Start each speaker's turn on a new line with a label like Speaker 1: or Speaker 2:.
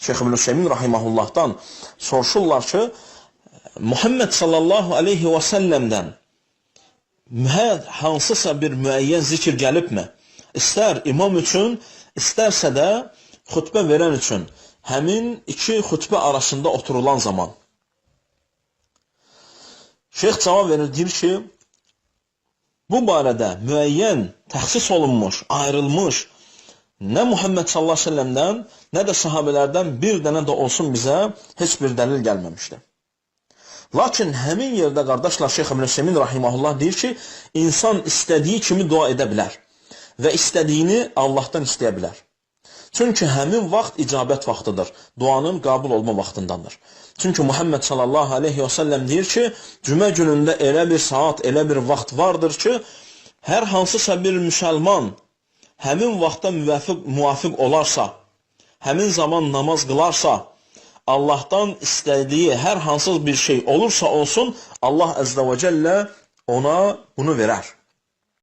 Speaker 1: Şeyx İbn Hüseymin rahimahullahdan soruşurlar ki, Muhammed sallallahu aleyhi və səlləmdən hansısa bir müəyyən zikir gəlibmi? İstər imam üçün, istərsə də xütbə verən üçün həmin iki xütbə arasında oturulan zaman. Şeyx cavab verir, deyir ki, bu barədə müəyyən təxsis olunmuş, ayrılmış nə Muhammed sallallahu əleyhi və səlləmdən, nə də sahabelərdən bir dənə də olsun bizə heç bir dəlil gəlməmişdir. Lakin həmin yerdə qardaşlar, Şeyx İbn Hüseyin rahimehullah deyir ki, insan istədiyi kimi dua edə bilər və istədiyini Allahdan istəyə bilər. Çünki həmin vaxt icabət vaxtıdır. Duanın qəbul olma vaxtındandır. Çünki Muhammed sallallahu aleyhi və səlləm deyir ki, cümə günündə elə bir saat, elə bir vaxt vardır ki, hər hansısa bir müsəlman həmin vaxta müvafiq olarsa, həmin zaman namaz qılarsa, Allahdan istədiyi hər hansı bir şey olursa olsun, Allah əzzə və cəllə ona bunu verər.